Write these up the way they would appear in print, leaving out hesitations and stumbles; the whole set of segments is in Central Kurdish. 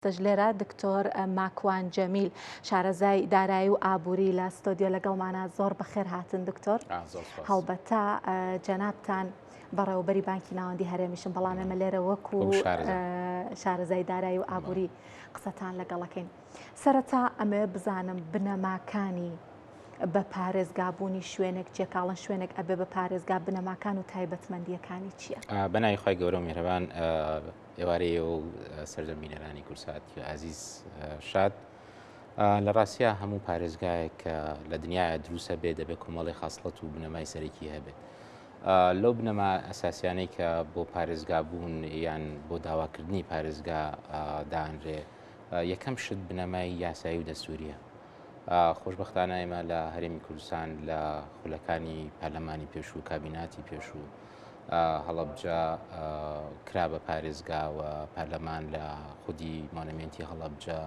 لێرە دکتۆر ماکوان جەمیل شارەزای دارایی و ئابووری لە ستۆدیۆ لەگەڵمانە. زۆر بەخێر هاتن دکتۆر. هەڵبەتە جەنابتان بەڕێوەبەری بانکی ناوەندی هەرێمیشم، بەڵام ئێمە لێرە وەکو شارەزای دارایی و ئابووری قسەتان لەگەڵەکەین. سەرەتا ئەمەوێ بزانم بنەماکانی بە پارێزگابوونی شوێنێک چێکاڵن شوێنێک ئەبێ بە پارێزگا بنەماکان و تایبەتمەندیەکانی چییە؟ بەناوی خوای گەورە و میهرەبان. ئێوارەی ئێوە و سەرجەم بینەرانی کورسات ئازیز شاد. لە ڕاستیا هەموو پارێزگایەک کە لە دنیاە دروستە بێ دەبێت کۆمەڵی خاصلەت و بنەمای سەرەکی هەبێت. لەو بنەما ئەساسیانەی کە بۆ پارێزگا بوون یان بۆ داواکردنی پارێزگا دانرێ، یەکەم شت بنەمای یاسایی و دەستوریە. خۆشبەختانە ئێمە لە هەرێمی کوردستان لە خولەکانی پەرلەمانی پێشوو، کابیناتی پێشوو، هەڵەبجە کرا بە پارێزگا و پەرلەمان لە خودی مۆنەمێنتی هەڵەبجە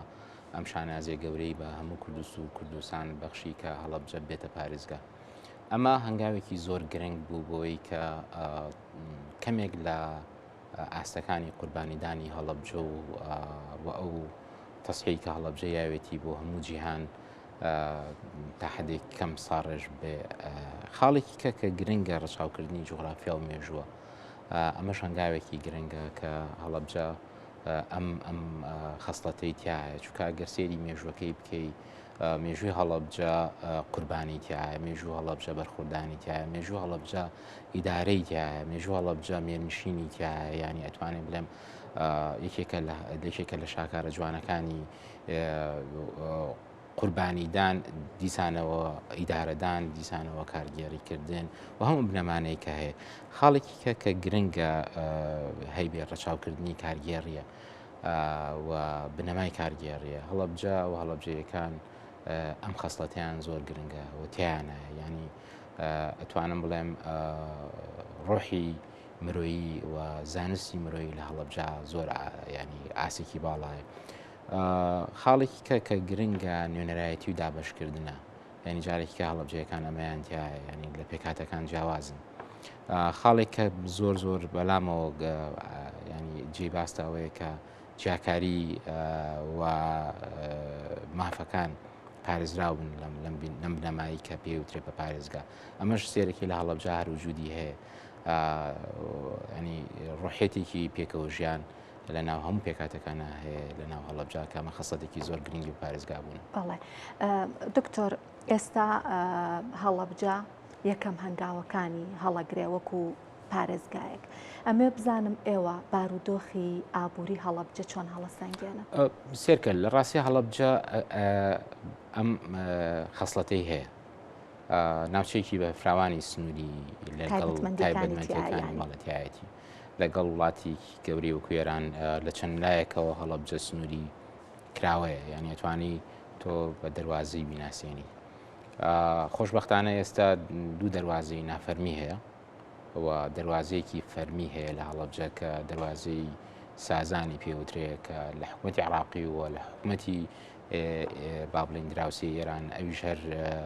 ئەم شانازیە گەورەی بە هەموو کوردست و کوردستان بەخشی کە هەڵەبجە بێتە پارێزگا. ئەمە هەنگاوێکی زۆر گرنگ بوو بۆی کە کەمێک لە ئاستەکانی قوربانیدانی هەڵەبجە و ئەو تەسحی کە هەڵەبجە یاوێتی بۆ هەموو جیهان تا حدێک کەم ساڕێژ بێ. خاڵێکی کە کە گرنگە ڕەچاوکردنی جوغرافیا و مێژووە. ئەمەش هەنگاوێکی گرنگە کە هەڵەبجە ئەم ئەم خەسڵەتەی تایە، چونکە گەر سەیری مێژوەکەی بکەی، مێژووی هەڵەبجە قوربانی تایە، مێژوو هەڵەبجە بەرخوردانی تایە، مێژوو هەڵەبجە ئیدارەی تایە، مێژوو هەڵەبجە مێرنشینی تایە. ینی ئەتوانێت بڵێم یەکێکە لە یەکێکە لە شاکارە جوانەکانی قوربانیدان، دیسانەوە ئیدارەدان، دیسانەوە کارگێڕیکردن و هەموو بنەمانەی کە هەیە. خاڵێکی کە کە گرنگە هەیبێ ڕەچاوکردنی کارگێڕیە و بنەمای کارگێڕیە. هەڵەبجە و هەڵەبجەیەکان ئەم خەسڵەتیان زۆر گرنگە و تیانە، ینی ئەتوانم بڵێم ڕۆحی مرۆیی و زانستی مرۆیی لە هەڵەبجە زۆر ینی ئاسێکی باڵایە. خاڵێکی کە کە گرنگە نوێنەرایەتی و دابەشکردنە، ینی جارێکی کە هەڵەبجەیەکان ئەمەیان تایە، ینی لە پێکهاتەکان جیاوازن. خاڵێک کە زۆر زۆر بەلامەوە ینی جێی باستە ئەوەیە کە جیاکاری و مافەکان پارێزراو بن لەم بنەمایی کە پێوترێ بە پارێزگا. ئەمەش سێرەکی لە هەڵەبجە هەر وجودی هەیە، ینی ڕۆحێتێکی پێکەوە ژیان لە ناو هەموو پێکاتەکانە هەیە لە ناو هەڵەبجە کە ئەمە خەسڵەتێکی زۆر گرنگی پارێزگا بوون. بەڵێ دکتۆر، ئێستا هەڵەبجە یەکەم هەنگاوەکانی هەڵەگرێ وەکو پارێزگایەک. ئەمێ بزانم ئێوە بارودۆخی ئابووری هەڵەبجە چۆن هەڵەسەنگێنن؟ سێرکە لە ڕاستی هەڵەبجە ئەم خەسڵەتەی هەیە، ناوچەیەکی بە فراوانی سنووری لەگەڵ تایبەتمەندیەکانی ماڵەتیایەتی لەگەڵ وڵاتێکی گەورەی وەکو ئێران لە چەند لایەکەوە هەڵەبجە سنووری کراوەیە، یعنی ئەتوانی تۆ بە دەواازەی بیناسیێنی. خۆشببختانە ئێستا دوو دەواازەی نافەرمی هەیە و دەواازەیەکی فەرمی هەیە لە هەڵەبجە کە دەواازەی سازانی پێوترێ کە لە حکوومەتتی عراقی و لە حکوومەتی با بڵین دراوسێ ئێران ئەویش هەر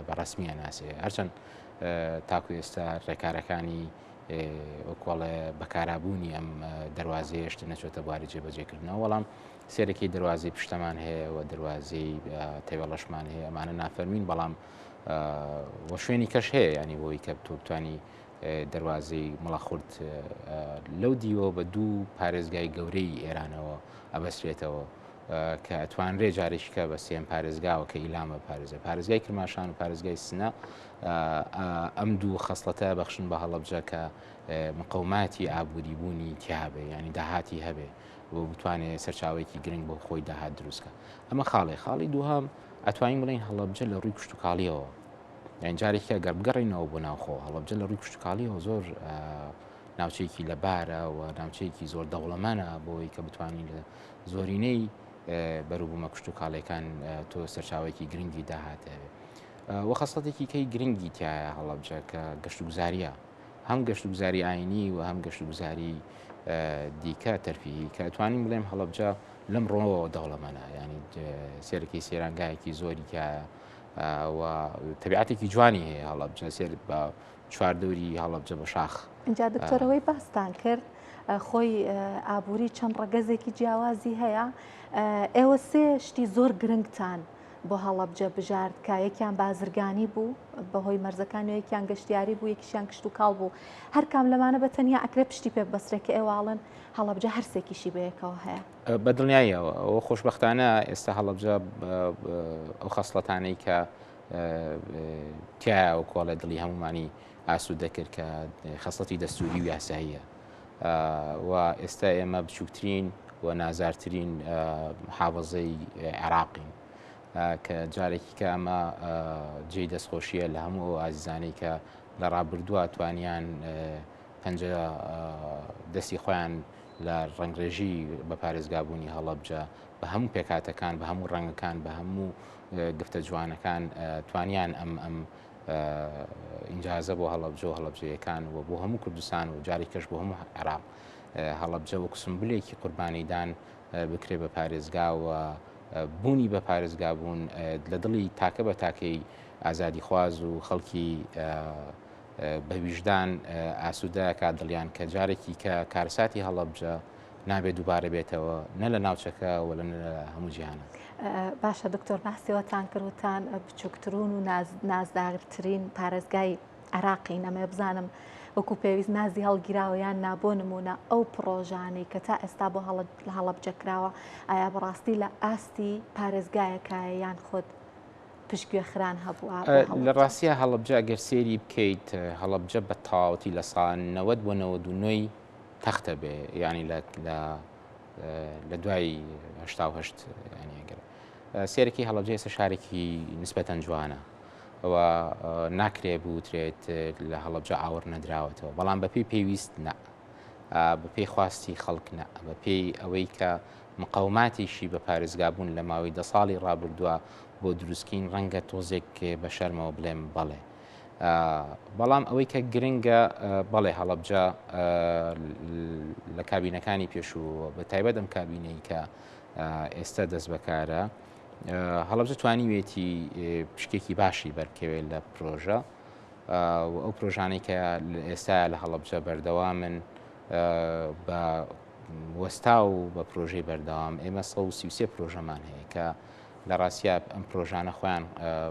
بە ڕسمیە ناسێ، هەرچەند تاکو ئێستا ڕێکارەکانی وەکۆڵێ بەکارابوونی ئەم دەواازەیە شتە نەچۆتە بواری جێبەجێکردنەوە، بەڵام سێرەکی دەواازەی پشتەمان هەیە و دەواازەی تەوێڵەشمان هەیە، ئەمانە نافەرمین، بەڵام وە شوێنی کەش هەیە، ینی بۆی کە تۆ بتانی دەواازەی مڵەخورد لەو دیوە بە دوو پارێزگای گەورەی ئێرانەوە ئەبەسرێتەوە کە ئەتوانرێ جارێکی کە بە سێم پارێزگاوە کە ئیلامە پارێزە پارێزگای کرماشان و پارێزگای سنە ئەم دوو خەسڵەتە بەخشن بە هەڵەبجە کە مقەوماتی ئابووری بوونی تیاابێ، ینی داهاتی هەبێ و بتوانێت سەرچاوەیەکی گرنگ بۆ خۆی داهات دروستکە. ئەمە خاڵێ. خاڵی دووهام ئەتوانین بڵێین هەڵەبجە لە ڕووی کشتتوکاڵیەوە، یان جارێکە گەر بگەڕینەوە بۆ ناوخۆ، هەڵەبجە لە ڕووی کشتتوکاڵیەوە زۆر ناوچەیەکی لەبارە و ناوچەیەکی زۆر دەوڵەمەنە بۆی کە بتوانین لە زۆرینەی بەروبوومە کشتتوکاڵیەکان تۆ سەرچاوەیەکی گرنگی داهات هەبێ. وە خەسڵەتێکی کەی گرنگی تایە هەڵەبجە کە گەشتوگوزاریە، هەم گەشتوگوزاری ئاینی و هەم گەشتوگوزاری دیکە تەرفیهی، کە ئەتوانین بڵێم هەڵەبجە لەم ڕۆوە دەوڵەمەنە، ینی سێرەکی سێرانگایەکی زۆری تایە و تەبیعەتێکی جوانی هەیە هەڵەبجە، سێر بە چواردەوری هەڵەبجە بە شاخ. اینجا دکتۆرەوەی باستان کرد. خۆی ئابووری چەند ڕەگەزێکی جیاوازی هەیە ئێوە سێ شتی زۆر گرنگتان بۆ هەڵەبجە بژارد کە یەکیان بازرگانی بوو بەهۆی مەرزەکان و یەکیان گەشتیاری بوو یەکیشیان کشتوکاڵ بوو هەر کام لەمانە بە تەنیا ئەکرێ پشتی پێ ببەسترێ کە ئێوە ئەڵێن هەڵەبجە هەرسێکیشی بەیەکەوە هەیە. بە دڵنیاییەوە ئەوە خۆشبەختانە ئێستا هەڵەبجە ئەو خەسڵەتانەی کە تایە و کۆڵێ دڵی هەمومانی ئاسوودە کرد کە خەسڵەتی دەستوری و یاساییە و ئێستا ئێمە بچووکترین و نازارترین حاوەزەی عێراقین کە جارێکی کە ئەمە جێی دەستخۆشیە لە هەموو ئەو ئازیزانەی کە لە ڕابردووە توانیان پەنجە دەستی خۆیان لە ڕەنگڕێژی بە پارێزگابوونی هەڵەبجە بە هەموو پێکهاتەکان بە هەموو ڕەنگەکان بە هەموو گفتە جوانەکان توانیان ئەم ئەم ئینجازە بۆ هەڵەبجە و هەڵەبجەیەکان و بۆ هەموو کوردستان و جاری کەش بۆ هەموو عێراق هەڵەبجە وەک سمبولێکی قوربانیدان بکرێ بە پارێزگا و بوونی بە پارێزگا بوون لە دڵی تاکە بە تاکەی ئازادیخواز و خەڵکی بە ویژدان ئاسوودە ئەکات دڵیان کە جارێکی کە کارەساتی هەڵەبجە نابێت دووبارە بێتەوە نە لە ناوچەکە و لە هەموو جیهانە. باشە دکتۆر باسیەوەتان کرد وتان بچووکترون و نازدارترین پارێزگای عێراقین ئەمەوێ بزانم وەکو پێویست نازی هەڵگیراوە یان نا بۆ نمونە ئەو پڕۆژانەی کە تا ئێستا بۆ هەڵەبجە کراوە ئایا بەڕاستی لە ئاستی پارێزگایەکایە یان خود پشتگوێ خران هەبووە بۆ لە هەڵەبجە؟ ڕاستیا هەڵەبجە ئەگەر سەیری بکەیت هەڵەبجە بە تەواوەتی لە سا 90 بۆ 99 تەختە بێ یانی لە لە لە دوای 88 ینی ئەگەر سێرەکی هەڵەبجە ئێستا شارێکی نسبەتەن جوانە و ناکرێ بوترێت لە هەڵەبجە ئاوڕ نەدراوەتەوە بەڵام بەپێی پێویست نا بەپێی خواستی خەڵک نا بەپێی ئەوەی کە مقاوماتیشی بە پارێزگابوون لە ماوەی دە ساڵی ڕابردووە بۆ دروستکین ڕەنگە تۆزێک بە شەرمەوە بڵێم بەڵێ بەڵام ئەوەی کە گرنگە بەڵێ هەڵەبجە لە کابینەکانی پێشوو بە تایبەت ئەم کابینەی کە ئێستا دەست بەکارە هەڵەبجە توانیوێتی پشکێکی باشی بەرکەوێت لە پرۆژە و ئەو پرۆژانەی کە ئێستا لە هەڵەبجە بەردەوامن بە وەستا و بە پرۆژەی بەردەوام ئێمە 133 پرۆژەمان هەیە کە لە ڕاستیا ئەم پرۆژانە خۆیان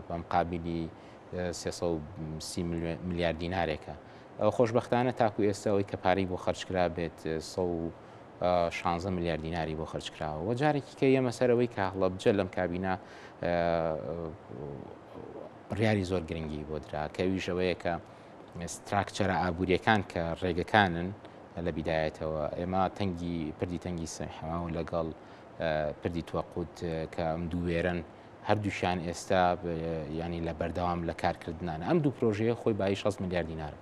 بەم قابلی 330 ملیار دینارێکە خۆشببختانە تاکو ئێستا ئەوەی کە پارەی بۆ خەرجکرا بێت 16 ملیار دیناری بۆ خەرج کراوە و جارێکی کە یەمە سەرەوەی کە هەڵەبجە لەم کابینە بڕیاری زۆر گرنگی بۆ درا کە ئەویش ئەوەیە کە ستراکچەرە ئابووریەکان کە ڕێگەکانن لە بیدایەتەوە ئێمە تەنگی پردی تەنگی سەحەما و لەگەڵ پردی توەقوت کە ئەم دوو وێرن هەردووشیان ئێستا ینی لە بەردەوام لە کارکردنان ئەم دوو پرۆژەیە خۆی بایی 6 ملیار دینارە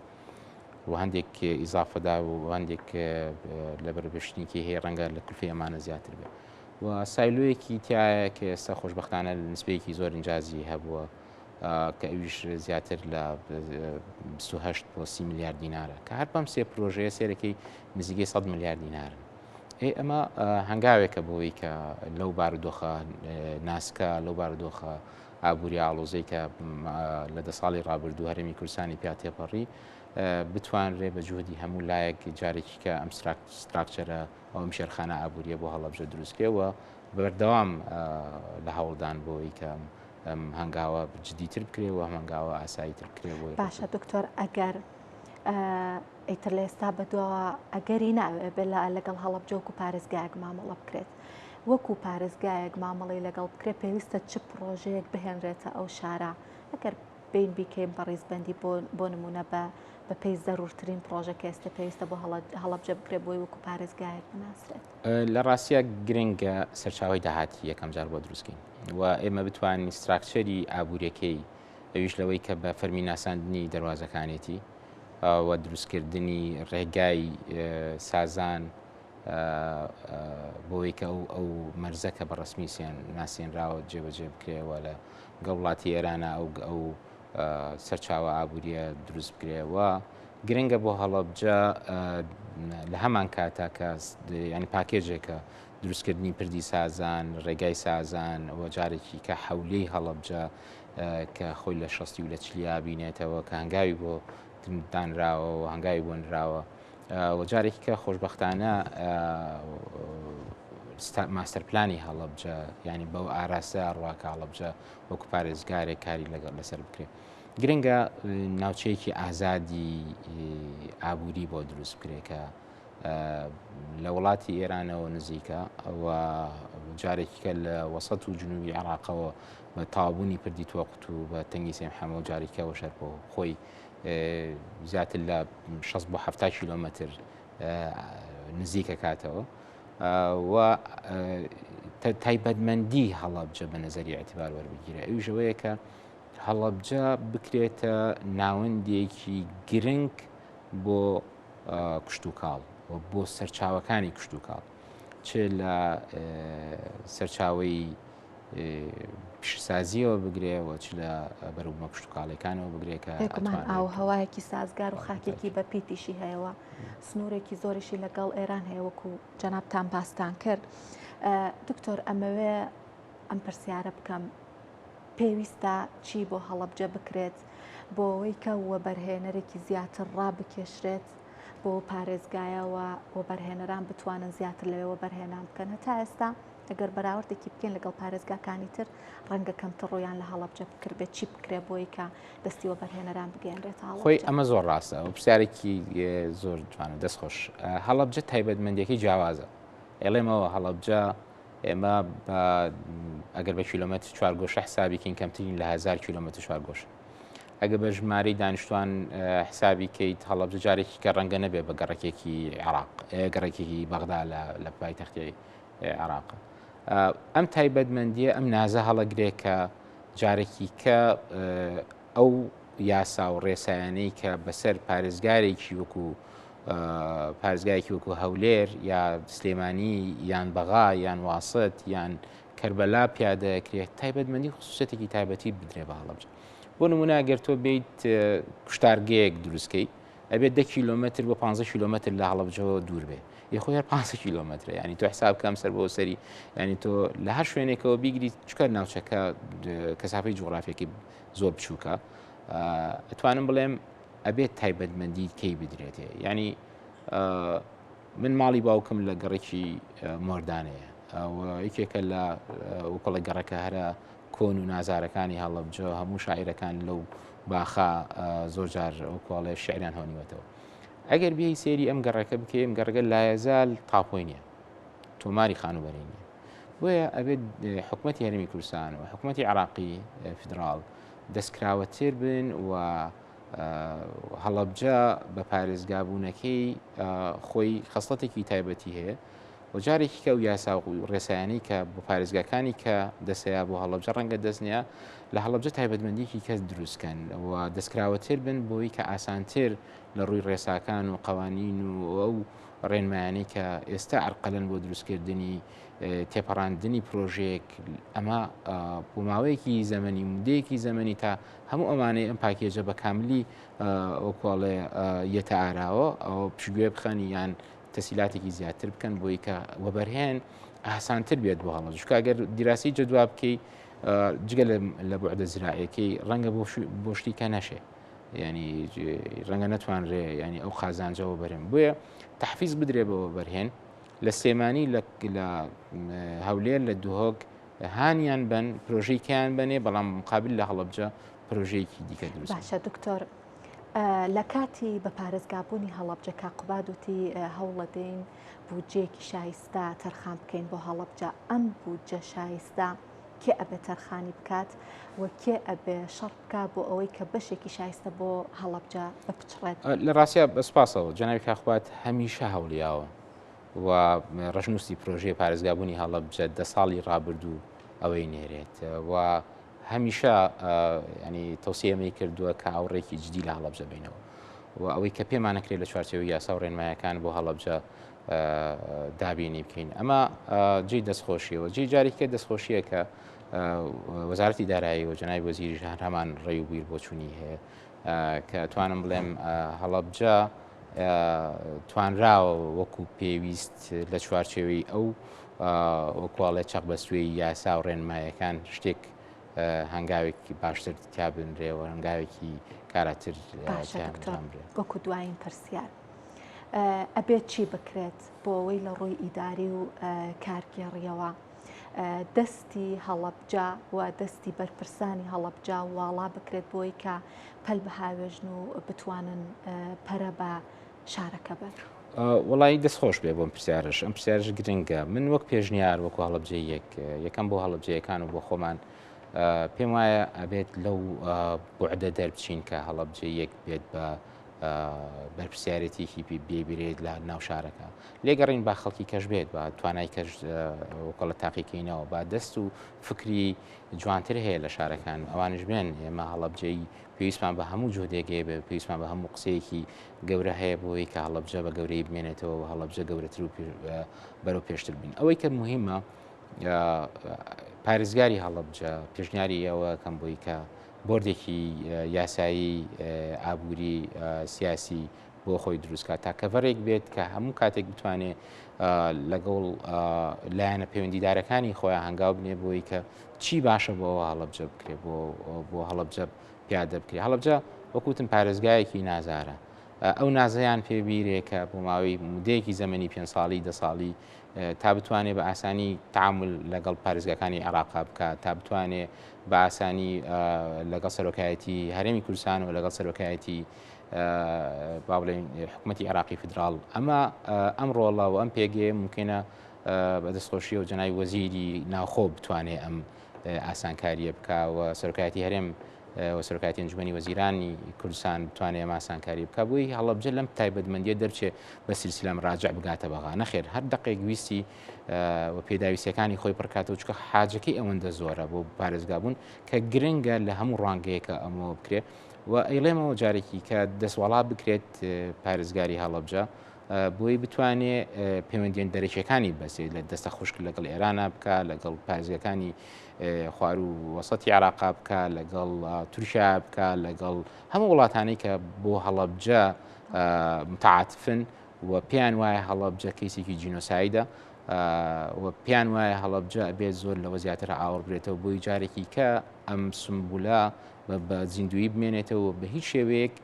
و هەندێک ئیزافەدا و هەندێک لە بەربشتنیکی هەیە ڕەنگە لە کولفی ئەمانە زیاتر بێت و سایلۆیەکی تایە کە ئێستا خۆشبەختانە نسبەیەکی زۆر ئینجازی هەبووە کە ئەویش زیاتر لە 28 بۆ 30 ملیار دینارە کە هەر بەم سێ پرۆژەیە سێرەکەی نزیکەی 100 ملیار دینارن ئێ ئەمە هەنگاوێکە بۆی کە لەو بارودۆخە ناسکە لەو بارودۆخە ئابووری ئاڵۆزەی کە لە دە ساڵی ڕابردوو هەرێمی کوردستانی پیا تێپەڕی بتوانرێ بە جوهدی هەموو لایەک جارێکی کە ئەم ستراکچەرە ئەو ئەم ژێرخانە ئابووریە بۆ هەڵەبجە دروستکرێ و بەردەوام لە هەوڵدان بۆی کە ئەم هەنگاوە جدیتر بکرێ و ئەم هەنگاوە ئاساییتر بکرێ بۆی باشە دکتۆر ئەگەر ئیتر لە ئێستا بەدواوە ئەگەری ناوێ بێ لە لەگەڵ هەڵەبجە وەکو پارێزگایەک مامەڵە بکرێت وەکو پارێزگایەک مامەڵەی لەگەڵ بکرێت پێویستە چ پڕۆژەیەک بهێنرێتە ئەو شارە ئەگەر بین بیکەین بە ڕیزبەندی بۆ بۆ نمونە بە بەپێی زەرورترین پڕۆژە کە ئێستا پێویستە بۆ هەڵەبجە بکرێت بۆی وەکو پارێزگایەک بناسرێت. لە ڕاستیا گرنگە سەرچاوەی داهاتی یەکەم جار بۆ دروستکەین و ئێمە بتوانین ستراکچەری ئابووریەکەی ئەویش لەوەی کە بە فەرمی ناساندنی دەروازەکانێتی و دروستکردنی ڕێگای سازان بۆی کە ئەو ئەو مەرزە کە بە ڕسمی سێن ناسێنراوە جێبەجێ بکرێەوە لە گەڵ وڵاتی ئێرانە ئەو ئەو سەرچاوە ئابووریە دروست بکرێ و گرنگە بۆ هەڵەبجە لە هەمان کاتا کە ینی پاکێجێکە دروستکردنی پردی سازان ڕێگای سازان و جارێکی کە حەولەی هەڵەبجە کە خۆی لە شەستی و لە چلیا بینێتەوە کە هەنگاوی بۆ دانراوە و هەنگاوی بۆ نراوە. و جارێکی کە خۆشببختانە ماستەر پلانی هەڵەبجە ینی بەو ئاراستە ڕواکە هەڵەبجە وەکو پارێزگارێک کاری لەگەڵ لەسەر بکرێت گرنگە ناوچەیەکی ئازادی ئابووری بۆ دروست بکرێت کە لە وڵاتی ئێرانەوە نزیکە و جارێکی کە لە وەسەت و جنوبی عێراقەوە بە تاوبوونی پردی تۆقت و بە تەنگی سێم حەمە و جارێکەوە شەرپۆ خۆی زیاتر لە 60 بۆ 70 کیلۆمەتر نزیکە کاتەوە و تایبەتمەندی هەڵەبجە بە نەزەری اعتبار وەربگیرە ئەویش ئەوەیە کە هەڵەبجە بکرێتە ناوەندێکی گرنگ بۆ کشتوکاڵ و بۆ سەرچاوەکانی کشتوکاڵ چ لە سەرچاوەی پیشەسازیەوە بگرێ و چ لە بەروبوومە کشتوکاڵیەکانەوە بگرێ کە بێگومان ئاو هەوایەکی سازگار و خاکێکی بە پیتیشی هەیەوە سنوورێکی زۆریشی لەگەڵ ئێران هەیە وەکو جەنابتان باستان کرد دکتۆر ئەمەوێ ئەم پرسیارە بکەم پێویستە چی بۆ هەڵەبجە بکرێت بۆ ئەوەی کە وەبەرهێنەرێکی زیاتر ڕابکێشرێت بۆ پارێزگایەوە وەبەرهێنەران بتوانن زیاتر لەوێ وەبەرهێنان بکەن هەتا ئێستا ئەگەر بەراوردێکی بکەین لەگەڵ پارێزگاکانی تر ڕەنگە کەمتر ڕوویان لە هەڵەبجە بکردبێت چی بکرێ بۆی کە دەستی وەبەرهێنەران بگەیەنرێتە هەڵەبجە؟ خۆی ئەمە زۆر ڕاستە و پرسیارێکی زۆر جوانە دەست خۆش هەڵەبجە تایبەتمەندیەکەی جیاوازە ئێڵێمەوە هەڵەبجە ئێمە ئەگەر بە کیلۆمەتر چوارگۆشە حسابیکەین کەمترین لە 1000 کیلۆمەتر چوارگۆشە ئەگە بە ژمارەی دانیشتوان حسابی کەیت هەڵەبجە جارێکی کە ڕەنگە نەبێ بە گەڕەکێکی عێراق گەڕەکێکی بەغدا لە پایتەختی عێراق ئەم تایبەتمەندیە ئەم نازە هەڵەگرێ کە جارێکی کە ئەو یاسا و ڕێسایانەی کە بەسەر پارێزگارێکی وەکو پارێزگایەکی وەکو هەولێر یا سلێمانی یان بەغا یان واسط یان کەربەلا پیادەکرێت تایبەتمەندی خصوصەتێکی تایبەتی بدرێ بە هەڵەبجە بۆ نمونە گەر تۆ بیت کوشتارگەیەک دروستکەی ئەبێت دە کیلۆمەتر بۆ 15 کیلۆمەتر لە هەڵەبجەوە دوور بێ یخۆ هەر 15 کیلۆمەترە ینی تۆ حساب کەم سەر بۆ سەری ینی تۆ لە هەر شوێنێکەوە بیگری چکە ناوچەکە کەسافی جوغرافیەکی زۆر بچووکە ئەتوانم بڵێم ئەبێت تایبەتمەندی کەی بدرێتێ ینی من ماڵی باوکم لە گەڕێکی مۆردانەیە یەکێکە لە وکڵە گەڕەکە هەرە کۆن و نازارەکانی هەڵەبجە هەموو شاعیرەکان لەو باخە زۆر جار وەکوڵێ شعریان هۆنیوەتەوە ئەگەر بێی سێری ئەم گەڕەکە بکەی ئەم گەڕەکە لایەزال تاپۆی نییە تۆماری خانوبەرەی نییە بۆیە ئەبێت حکوومەتی هەرمی کوردستان و حکوومەتی عراقی فیدراڵ دەستکراوەتر بن و هەڵەبجە بە پارێزگابوونەکەی خۆی خەسڵەتێکی تایبەتی هەیە و جارێکی کە ئەو یاسا و ڕێسایانەی کە بۆ پارێزگاکانی کە دەسەیە بۆ هەڵەبجە ڕەنگە دەست نییە لە هەڵەبجە تایبەتمەندیکی کەس دروستکەن و دەستکراوەتر بن بۆی کە ئاسانتر لە ڕووی ڕێساکان و قوانین و ئەو ڕێنمایانەی کە ئێستا عرقەلەن بۆ دروستکردنی تێپەڕاندنی پرۆژەیەک ئەمە بۆ ماوەیەکی زەمەنی مدەیەکی زەمەنی تا هەموو ئەمانەی ئەم پاکێجە بە کاملی وەکوڵێ یەتە ئاراوە ئەو پشگوێ بخەنی یان تەسهیلاتێکی زیاتر بکەن بۆی کە وەبەرهێن ئاسانتر بێت بۆ هەڵەبجە چونکە ئەگەر دیراسی جەدوا بکەی جگە لە بوعدە زراعیەکەی ڕەنگە بۆ شتی کە نەشێ ینی ڕەنگە نەتوانرێ ینی ئەو قازانجەوە بەرێن بۆیە تحفیز بدرێ بە وەبەرهێن لە سلێمانی لە هەولێر لە دهۆک هانیان بن پرۆژەی کەیان بنێ بەڵام مقابل لە هەڵەبجە پرۆژەیەکی دیکە دروست باشە دکتۆر لە کاتی بە پارێزگابوونی هەڵەبجە کاک قوباد وتی هەوڵەدەین بودجەیەکی شایستە تەرخان بکەین بۆ هەڵەبجە، ئەم بودجە شایستە کێ ئەبێ تەرخانی بکات و کێ ئەبێ شەڕ بکا بۆ ئەوەی کە بەشێکی شایستە بۆ هەڵەبجە بپچڕێت؟ لە ڕاستیا بە سوپاسەوە جەنابی کاک قوباد هەمیشە هەوڵیاوە و ڕەشنووسی پرۆژەی پارێزگابوونی هەڵەبجە دە ساڵی ڕابردوو ئەوەی نێرێت و هەمیشە ینی تەوسیە ئێمەی کردووە کە ئاوڕێکی جدی لە هەڵەبجە بینەوە و ئەوەی کە پێمانەکرێت لە چوارچێوەی یاسا و ڕێنمایەکان بۆ هەڵەبجە دابینی بکەین ئەمە جێی دەستخۆشیەوە جێی جارێکە دەستخۆشیە کە وەزارەتی دارایی و جەنابی وەزیریش هەر هەمان ڕێ و بیر بۆچوونی هەیە کە توانم بڵێم هەڵەبجە توانراوە وەکو پێویست لە چوارچێوەی ئەو وەکواڵێ چەق بەستوێی یاسا و ڕێنمایەکان شتێک هەنگاوێکی باشتر تیا بنرێ و هەنگاوێکی کاراتر باشە دکتۆر وەکو دوایین پرسیار. ئەبێت چی بکرێت بۆ ئەوەی لە ڕووی ئیداری و کارگێڕیەوە دەستی هەڵەبجە و دەستی بەرپرسانی هەڵەبجە واڵا بکرێت بۆی کە پەل بهاوێژن و بتوانن پەرە بە شارەکە بەن؟ وەڵایی دەست خۆش بێ بۆم پرسیارش ئەم پرسیارش گرنگە من وەک پێشنیار وەکو هەڵەبجەیەک یەکەم بۆ هەڵەبجەیەکان و بۆ خۆمان پێم وایە ئەبێت لەو بوعدە دەربچین کە هەڵەبجە یەک بێت بە بەرپسیارەتێکی بێبرێت لە ناو شارەکە لێگەڕین با خەڵکی کەش بێت بە توانای کەش وکەڵە تاقیکەینەوە با دەست و فکری جوانتر هەیە لە شارەکان ئەوانش بێن ئێمە هەڵەبجەی پێویستمان بە هەموو جهدێک هەیە بێ پێویستمان بە هەموو قسەیەکی گەورە هەیە بۆی کە هەڵەبجە بە گەورەی بمێنێتەوە و هەڵەبجە گەورەتر و بەرەو پێشتر بین ئەوەی کە مهمە پارێزگاری هەڵەبجە پێشنیاری ئەوە کەم بۆی کە بۆردێکی یاسایی ئابووری سیاسی بۆ خۆی دروستکات تا کەڤەرێک بێت کە هەموو کاتێک بتوانێت لەگەڵ لایەنە پەیوەندیدارەکانی خۆیان هەنگاو بنێ بۆی کە چی باشە بۆ ئەوە هەڵەبجە بکرێ بۆ بۆ هەڵەبجە پیادە بکرێ هەڵەبجە وەکوتم پارێزگایەکی نازارە ئەو نازەیان پێ بیرێ کە بۆ ماوەی مدەیەکی زەمەنی پێ ساڵی دە ساڵی تا بتوانێ بە ئاسانی تعامل لەگەڵ پارێزگاکانی عێراقا بکات تا بتوانێ بە ئاسانی لەگەڵ سەرۆکایەتی هەرێمی کوردستان و لەگەڵ سەرۆکایەتی با بڵێین حکوومەتی عێراقی فیدراڵ ئەمە ئەم ڕۆڵە و ئەم پێگەیە ممکنە بە دەستخۆشی و جەنای وەزیری ناوخۆ بتوانێ ئەم ئاسانکاریە بکە و سەرۆکایەتی هەرێم و سەرۆکایەتی ئەنجومەنی وەزیرانی کوردستان بتوانێ ئەم ئاسانکاری بکە بۆی هەڵەبجە لەم تایبەتمەندیە دەرچێ بە سلسلە مراجع بگاتە بەغا نەخێر هەر دەقێک ویستی و پێداویستیەکانی خۆی پڕکاتەوە چکە حاجەکەی ئەوەندە زۆرە بۆ پارێزگابوون کە گرنگە لە هەموو ڕوانگەیەکە ئەمەوە بکرێ و ئەیڵێمەوە جارێکی کە دەستوەڵا بکرێت پارێزگاری هەڵەبجە بۆی بتوانێ پەیوەندیان دەرەکیەکانی بەسێت لە دەستە خوشک لەگەڵ ئێرانە بکە لەگەڵ پارێزگەکانی خوارو وەسەتی عراقا بکە لەگەڵ تورکیا بکە لەگەڵ هەموو وڵاتانی کە بۆ هەڵەبجە متعاتفن و پێیان وایە هەڵەبجە کەیسێکی جینۆسایدە و پێیان وایە هەڵەبجە ئەبێت زۆر لەوە زیاتر ئاوڕ برێتەوە بۆی جارێکی کە ئەم سمبولە بە زیندویی بمێنێتەوە بە هیچ شێوەیەک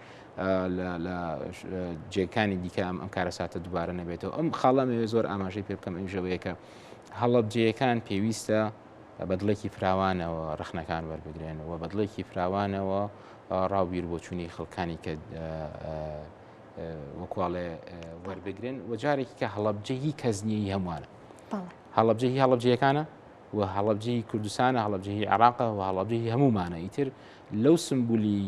لە جێکانی دیکە ئەم ئەم کارەساتە دووبارە نەبێتەوە ئەم خاڵە مەوێ زۆر ئاماژەی پێ بکەم ئەویش ئەوەیە کە هەڵەبجەیەکان پێویستە بە دڵێکی فراوانەوە ڕەخنەکان وەربگرن و بە دڵێکی فراوانەوە ڕاوبیر بۆچوونی خەڵکانی کە وەکواڵێ وەربگرن و جارێکی کە هەڵەبجە هی کەس نییە هەمووانە هەڵەبجە هی هەڵەبجەیەکانە و هەڵەبجە هی کوردستانە هەڵەبجە هی عێراقە و هەڵەبجە هی هەموومانە ئیتر لەو سمبولی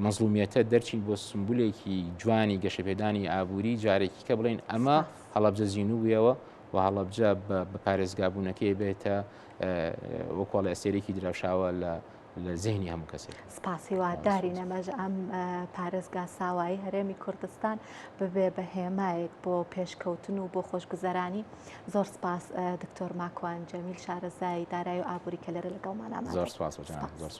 مەزڵومیەتە دەرچین بۆ سمبولێکی جوانی گەشەپێدانی ئابووری جارێکی کە بڵین ئەمە هەڵەبجە زیینوو بوویەوە و هەڵەبجە بە پارێزگابوونەکەی بێتە وەکۆڵی ئەستێرێکی دراوشاوە لە لە زیهنی هەموو کەسێک. سپاس هیوادارین ئەمەش ئەم پارێزگا ساوایی هەرێمی کوردستان ببێ بە هێمایەک بۆ پێشکەوتن و بۆ خۆشگوزەرانی زۆر سپاس دکتۆر ماکوان جەمیل شارەزای دارایی و ئابووری کە لێرە لەگەڵمان زۆر سپاس زۆر سپاس.